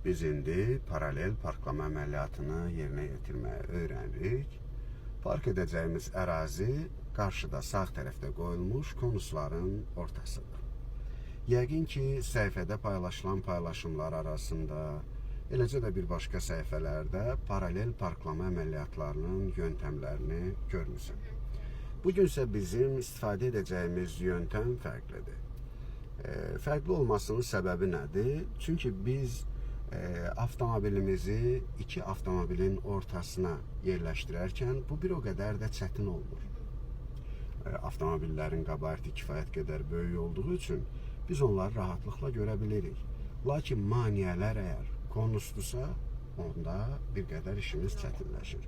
Biz indi paralel parklama əməliyyatını yerinə yetirməyi öyrənirik. Park edəcəyimiz ərazi qarşıda sağ tərəfdə qoyulmuş konusların ortasıdır. Yəqin ki, səhifədə paylaşılan paylaşımlar arasında, eləcə də bir başqa səhifələrdə paralel parklama əməliyyatlarının yöntəmlərini görmüsən. Bu gün isə bizim istifadə edəcəyimiz yöntəm fərqlidir. Fərqli olmasının səbəbi nədir? Çünki biz avtomobilimizi iki avtomobilin ortasına yerləşdirərkən bu bir o qədər də çətin olmur. Avtomobillərin qabariti kifayət qədər böyük olduğu üçün biz onları rahatlıqla görə bilirik. Lakin maneələr əgər konusdursa, onda bir qədər işimiz çətinləşir.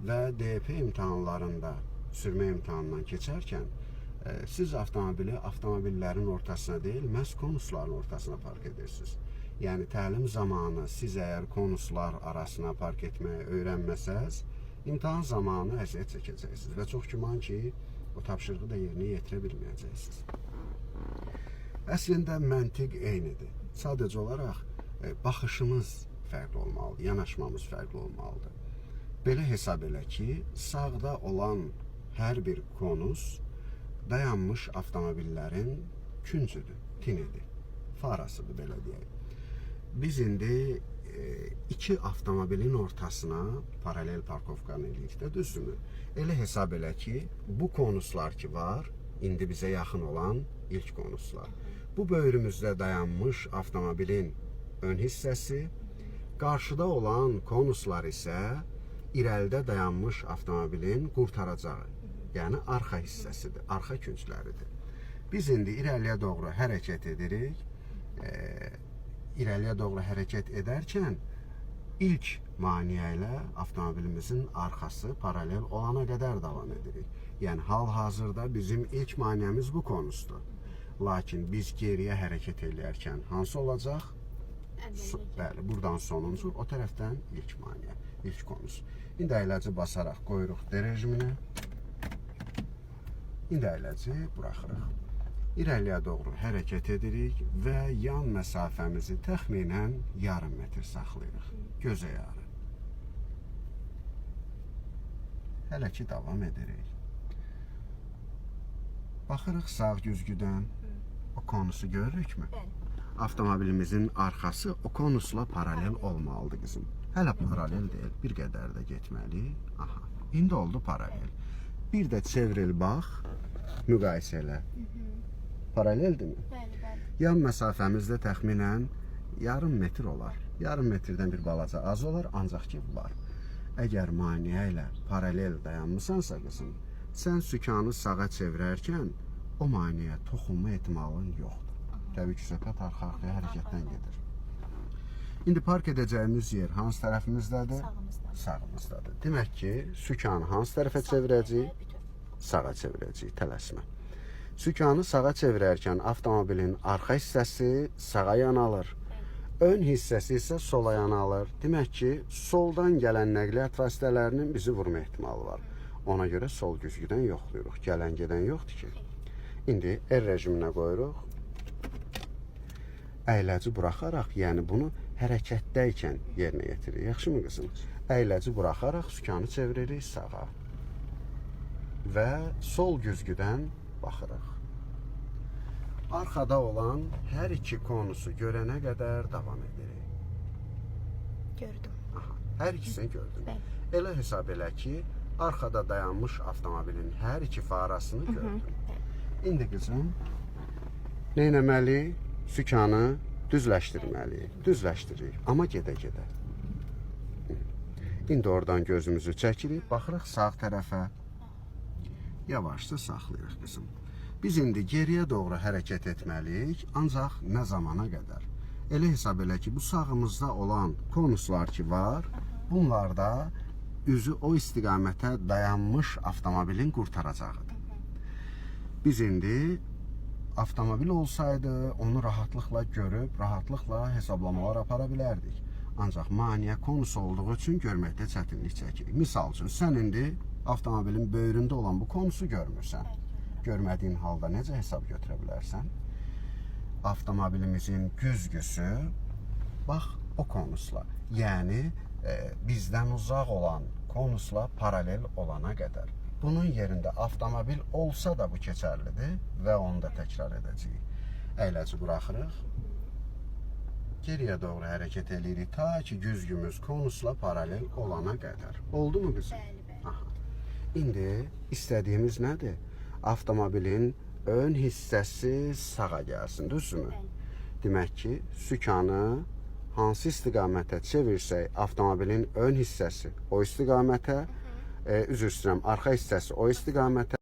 Və DP imtahanlarında sürmə imtahanından keçərkən siz avtomobili avtomobillərin ortasına deyil, məhz konusların ortasına park edirsiniz. Yəni təlim zamanı siz əgər konuslar arasına park etməyi öyrənməsəz, imtahan zamanı əziyyət çəkəcəksiniz və çox güman ki, o tapşırığı da yerinə yetirə bilməyəcəksiniz. Əslində məntiq eynidir. Sadəcə olaraq baxışımız fərqli olmalıdır, yanaşmamız fərqli olmalıdır. Belə hesab elə ki, sağda olan hər bir konus dayanmış avtomobillərin küncüdür, tinidir, farasıdır belə deyək. Biz indi iki avtomobilin ortasına paralel parkovkanı eləyirik də, düzdürmü? Elə hesab elə ki, bu konuslar ki var, indi bizə yaxın olan ilk konuslar. Bu böyrümüzdə dayanmış avtomobilin ön hissəsi, qarşıda olan konuslar isə irəlidə dayanmış avtomobilin qurtaracağı, yəni arxa hissəsidir, arxa küncləridir. Biz indi irəliyə doğru hərəkət edirik. İrəliyə doğru hərəkət edərkən ilk maneə ilə avtomobilimizin arxası paralel olana qədər davam edirik. Yəni hal-hazırda bizim ilk maneəmiz bu konusdur. Lakin biz geriyə hərəkət eləyərkən hansı olacaq? Bəli, buradan sonuncu, o tərəfdən ilk maneə, ilk konus. İndi əyləci basaraq qoyuruq D rejiminə. İndi əyləci buraxırıq. İrəliyə doğru hərəkət edirik və yan məsafəmizi təxminən yarım metr saxlayırıq. Gözə yarı. Hələ ki davam edirik. Baxırıq sağ güzgüdən. O konusu görürükmü? Bəli. Avtomobilimizin arxası o konusla paralel olmalıdır qızım. Hələ paralel deyil, bir qədər də getməli. Aha, indi oldu paralel. Bir də çevril bax, müqayisə elə. Paraleldirmi? Bəli, bəli. Yan məsafəmiz də təxminən yarım metr olar. Yarım metrdən bir balaca az olar, ancaq ki var. Əgər maneə ilə paralel dayanmısansa qızım, sən sükanı sağa çevirərkən o maneəyə toxunma ehtimalın yoxdur. Təbii ki, söhbət arxa-arxaya hərəkətdən gedir. İndi park edəcəyimiz yer hansı tərəfimizdədir? Sağımızda. Sağımızdadır. Demək ki, sükanı hansı tərəfə çevirəcəyik? Bütöv. Sağa çevirəcəyik, tələsmə. Sükanı sağa çevirərkən avtomobilin arxa hissəsi sağa yanalır. Ön hissəsi isə sola yanalır. Demək ki, soldan gələn nəqliyyat vasitələrinin bizi vurma ehtimalı var. Ona görə sol güzgüdən yoxlayırıq. Gələn gedən yoxdur ki. İndi R rejiminə qoyuruq. Əyləci buraxaraq, yəni bunu hərəkətdəykən yerinə yetiririk. Yaxşımı qızım? Əyləci buraxaraq sükanı çeviririk sağa. Və sol güzgüdən baxırıq. Arxada olan hər iki konusu görənə qədər davam edirik. Gördüm. Aha, hər ikisini gördün. Bəli. Elə hesab elə ki, arxada dayanmış avtomobilin hər iki farasını gördün. İndi qızım, nə etməliyik? Sükanı düzləşdirməliyik. Düzləşdiririk, amma gedə-gedə. İndi oradan gözümüzü çəkirik, baxırıq sağ tərəfə. Yavaşca saxlayırıq qızım. Biz indi geriyə doğru hərəkət etməliyik, ancaq nə zamana qədər? Elə hesab elə ki, bu sağımızda olan konuslar ki var, bunlarda üzü o istiqamətə dayanmış avtomobilin qurtaracağıdır. Biz indi avtomobil olsaydı, onu rahatlıqla görüb, rahatlıqla hesablamalar apara bilərdik. Ancaq maneə konusu olduğu üçün görməkdə çətinlik çəkirik. Misal üçün, sən indi avtomobilin böyründə olan bu konusu görmürsən. Görmədiyin halda necə hesab götürə bilərsən? Avtomobilimizin güzgüsü bax O konusla. Yəni bizdən uzaq olan konusla paralel olana qədər. Bunun yerində avtomobil olsa da bu keçərlidir və onu da təkrar edəcəyik. Əyləci buraxırıq. Geriyə doğru hərəkət eləyirik ta ki güzgümüz konusla paralel olana qədər. Oldu mu qızım? Bəli, bəli. Aha. İndi istədiyimiz nədir? Avtomobilin ön hissəsi sağa gəlsin, düzdürmü? Bəli. Demək ki, sükanı hansı istiqamətə çevirsək, avtomobilin ön hissəsi o istiqamətə, üzr istəyirəm, arxa hissəsi o istiqamətə,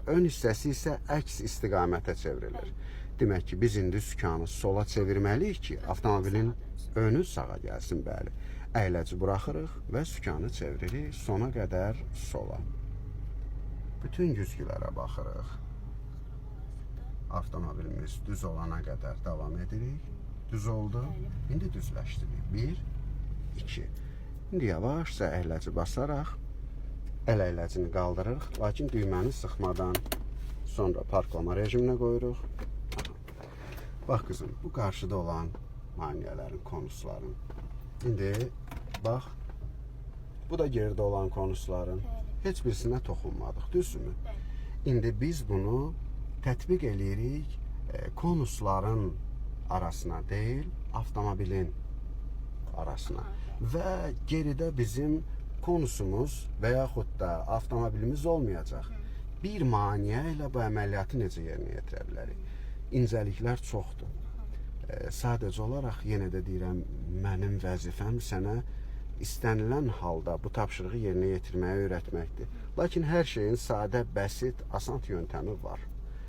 ön hissəsi isə əks istiqamətə çevrilir. Demək ki, biz indi sükanı sola çevirməliyik ki, avtomobilin önü sağa gəlsin, bəli. Əyləci buraxırıq və sükanı çeviririk sona qədər sola. Bütün güzgülərə baxırıq. Avtomobilimiz düz olana qədər davam edirik. Düz oldu. Bəli. İndi düzləşdiririk. 1, 2. İndi yavaşca əyləci basaraq əl əyləcini qaldırırıq, lakin düyməni sıxmadan sonra parklama rejiminə qoyuruq. Aha. Bax qızım, bu qarşıda olan maneələrin, konusların. İndi bax, bu da geridə olan konusların. Bəli. Heç birisinə toxunmadıq, düzdürmü? Bəli. İndi biz bunu tətbiq eləyirik konusların arasına deyil, avtomobilin arasına. Və geridə bizim konusumuz və yaxud da avtomobilimiz olmayacaq. Bir maneə ilə bu əməliyyatı necə yerinə yetirə bilərik? İncəliklər çoxdur. Sadəcə olaraq yenə də deyirəm, mənim vəzifəm sənə istənilən halda bu tapşırığı yerinə yetirməyi öyrətməkdir. Lakin hər şeyin sadə, bəsit, asan yöntəmi var.